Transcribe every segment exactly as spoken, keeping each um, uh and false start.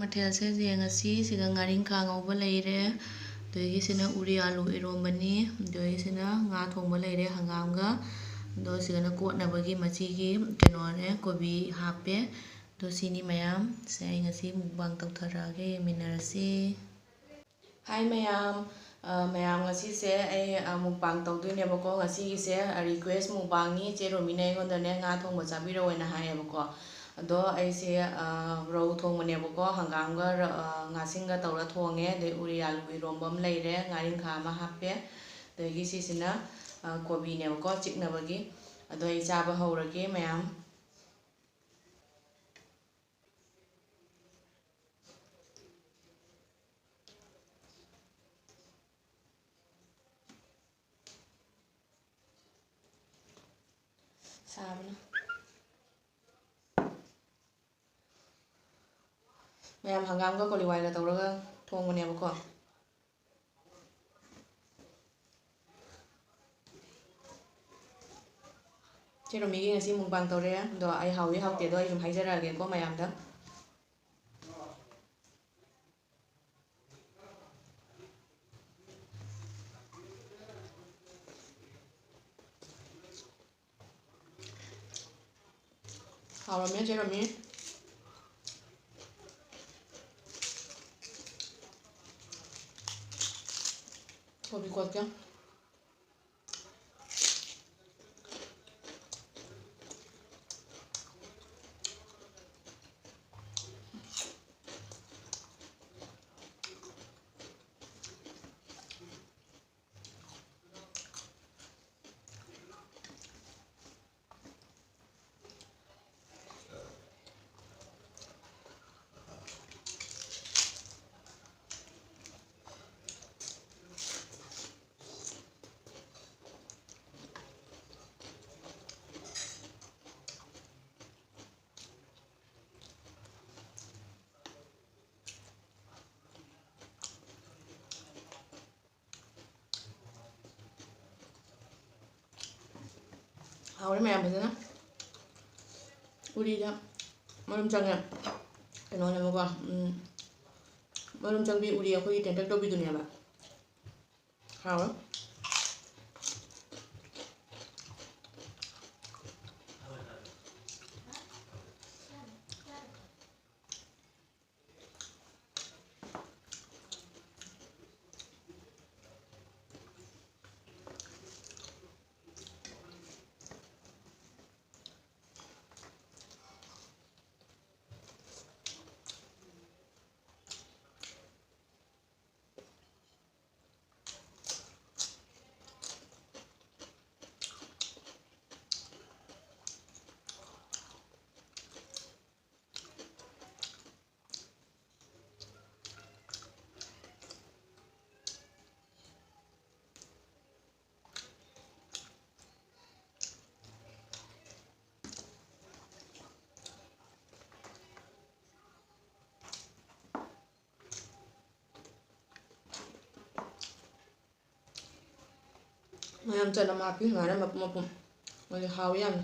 ꯃꯊꯦꯜꯁꯦ ꯌꯦꯡꯉꯁꯤ꯫ ꯁꯤꯒ ꯉꯥꯔꯤꯡꯈꯥ ꯉꯧꯕ ꯂꯩꯔꯦ, ꯑꯗꯒꯤ ꯁꯤꯅ ꯎꯔꯤ ꯑꯂꯨ ꯏꯔꯣꯝꯕꯅꯤ, ꯑꯗꯒꯤ ꯁꯤꯅ ꯉꯥ ꯊꯣꯡꯕ ꯂꯩꯔꯦ ꯍꯪꯒꯥꯝꯒ, ꯑꯗꯣ ꯁꯤꯒꯅ ꯀꯣꯠꯅꯕꯒꯤ ꯃꯆꯤꯒꯤ ꯀꯩꯅꯣꯅꯦ, ꯀꯣꯕꯤ ꯍꯥꯞꯄꯦ꯫ ꯑꯗꯣ ꯁꯤꯅꯤ ꯃꯌꯥꯝ꯫ ꯁꯦ, ꯑꯩ ꯉꯁꯤ mukbang ꯇꯧꯊꯔꯛꯑꯒꯦ, ꯌꯦꯡꯃꯤꯟꯅꯔꯁꯤ꯫ ꯍꯥꯏ ꯃꯌꯥꯝ꯫ ꯑ, ꯃꯌꯥꯝ, ꯉꯁꯤꯁꯦ ꯑꯩ, ꯑ, mukbang ꯇꯧꯗꯣꯏꯅꯦꯕꯀꯣ꯫ ꯉꯁꯤꯒꯤꯁꯦ, ꯑ, request mukbangꯅꯤ꯫ ꯆꯦ ꯔꯣꯃꯤꯅ ꯑꯩꯉꯣꯟꯗꯅꯦ ꯉꯥ ꯊꯣꯡꯕ ꯆꯥꯕꯤꯔꯛꯑꯣꯅ ꯍꯥꯏꯌꯦꯕꯀꯣ꯫ ꯑꯗꯣ ꯑꯩꯁꯦ, ꯑ, ꯔꯧ ꯊꯣꯡꯕꯅꯦꯕꯀꯣ꯫ ꯍꯪꯒꯥꯝꯒ ꯔ-, ꯑ, ꯉꯥꯁꯤꯡꯒ ꯇꯧꯔ ꯊꯣꯡꯉꯦ꯫ ꯑꯗꯩ ꯎꯔꯤ ꯑꯂꯨ ꯏꯔꯣꯝꯕ ꯑꯃ ꯂꯩꯔꯦ, ꯉꯥꯔꯤꯡꯈꯥ ꯑꯃ ꯍꯥꯞꯄꯦ꯫ ꯑꯗꯒꯤ ꯁꯤꯁꯤꯅ, ꯑ, ꯀꯣꯕꯤꯅꯦꯕꯀꯣ, ꯆꯤꯛꯅꯕꯒꯤ꯫ ꯑꯗꯣ ꯑꯩ ꯆꯥꯕ ꯍꯧꯔꯒꯦ ꯃꯌꯥꯝ꯫ ꯁꯥꯕꯅ꯫ ꯃꯌꯥꯝ, ꯍꯪꯒꯥꯝꯒ ꯀꯣꯂꯤ ꯍꯋꯥꯏꯒ ꯇꯧꯔꯒ ꯊꯣꯡꯕꯅꯦꯕꯀꯣ꯫ ꯆꯦ ꯔꯣꯃꯤꯒꯤ ꯉꯁꯤ mukbang ꯇꯧꯔꯦ꯫ ꯑꯗꯣ ꯑꯩ ꯍꯥꯎꯏ ꯍꯥꯎꯇꯦꯗꯣ ꯑꯩ ꯁꯨꯝ ꯍꯥꯏꯖꯔꯛꯑꯒꯦꯀꯣ ꯃꯌꯥꯝꯗ꯫ ꯍꯥꯎꯔꯝꯃꯦ, ꯆꯦ ꯔꯣꯃꯤ꯫ ꯀꯣꯕꯤ ꯀꯣꯠꯀꯦ꯫ ꯍꯥꯎꯔꯦ ꯃꯌꯥꯝ ꯐꯖꯅ꯫ ꯎꯔꯤꯗ ꯃꯔꯨꯝ ꯆꯪꯉꯦ꯫ ꯀꯩꯅꯣꯅꯦꯕꯀꯣ, ꯎꯝ, ꯃꯔꯨꯝ ꯆꯪꯕꯤ ꯎꯔꯤ ꯑꯩꯈꯣꯏꯒꯤ ꯇꯦꯟꯇꯛ ꯇꯧꯕꯤꯗꯨꯅꯦꯕ꯫ ꯍꯥꯎꯋꯦ꯫ ꯃꯌꯥꯝ ꯆꯅꯝ ꯍꯥꯞꯄꯤ ꯁꯨꯃꯥꯏꯅ ꯃꯄꯨꯝ ꯃꯄꯨꯝ꯫ ꯃꯣꯏꯗꯤ ꯍꯥꯎꯋꯤ ꯌꯥꯝꯅ꯫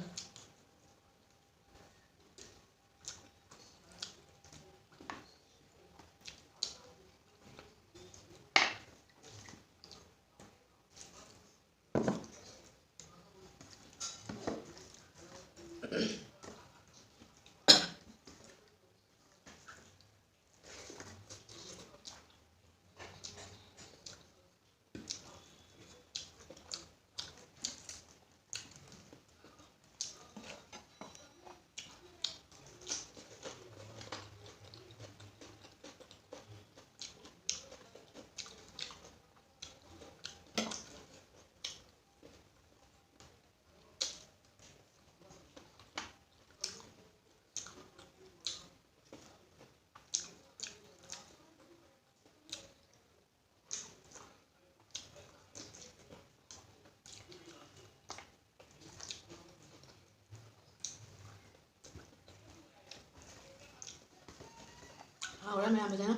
ꯍꯥꯎꯔꯦ ꯃꯌꯥꯝ ꯐꯖꯅ꯫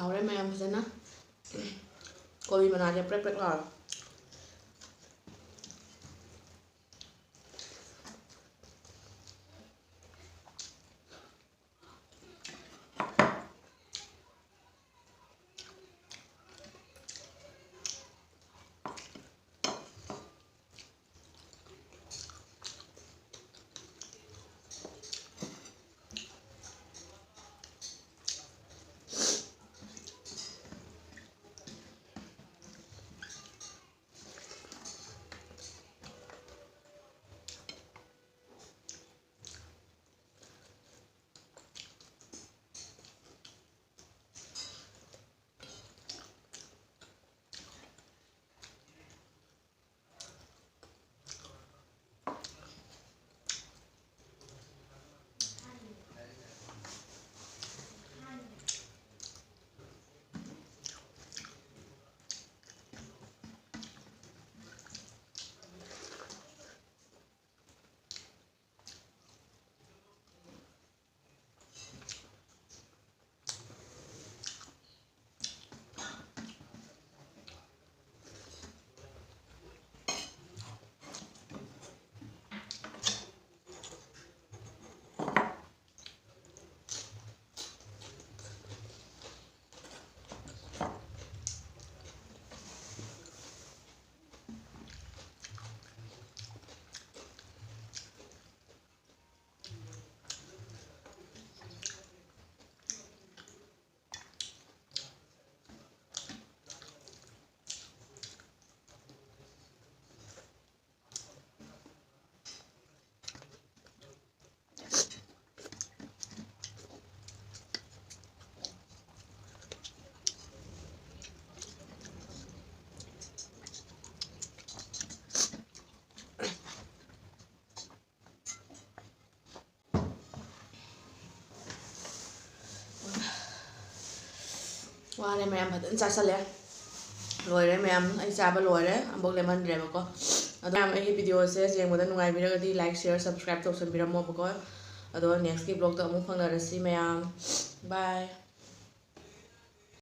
ꯍꯥꯎꯔꯦ ꯃꯌꯥꯝ ꯐꯖꯅ꯫ ꯀꯣꯕꯤ ꯃꯅꯥꯁꯦ ꯄ꯭ꯔꯦꯛ ꯄ꯭ꯔꯦꯛ ꯂꯥꯎꯔꯦ꯫ ꯋꯥꯔꯦ ꯃꯌꯥꯝ, ꯐꯖꯅ ꯆꯥꯁꯜꯂꯦ꯫ ꯂꯣꯏꯔꯦ ꯃꯌꯥꯝ, ꯑꯩ ꯆꯥꯕ ꯂꯣꯏꯔꯦ, ꯑꯃꯐꯥꯎ ꯂꯦꯝꯍꯟꯗ꯭ꯔꯦꯕꯀꯣ꯫ ꯑꯗꯣ ꯃꯌꯥꯝ, ꯑꯩꯒꯤ videoꯁꯦ ꯌꯦꯡꯕꯗ ꯅꯨꯡꯉꯥꯏꯕꯤꯔꯒꯗꯤ like, share, subscribe ꯇꯧꯁꯟꯕꯤꯔꯝꯃꯣꯕꯀꯣ꯫ ꯑꯗꯣ nextꯀꯤ vlogꯇ ꯑꯃꯨꯛ ꯐꯪꯅꯔꯁꯤ ꯃꯌꯥꯝ꯫ Bye꯫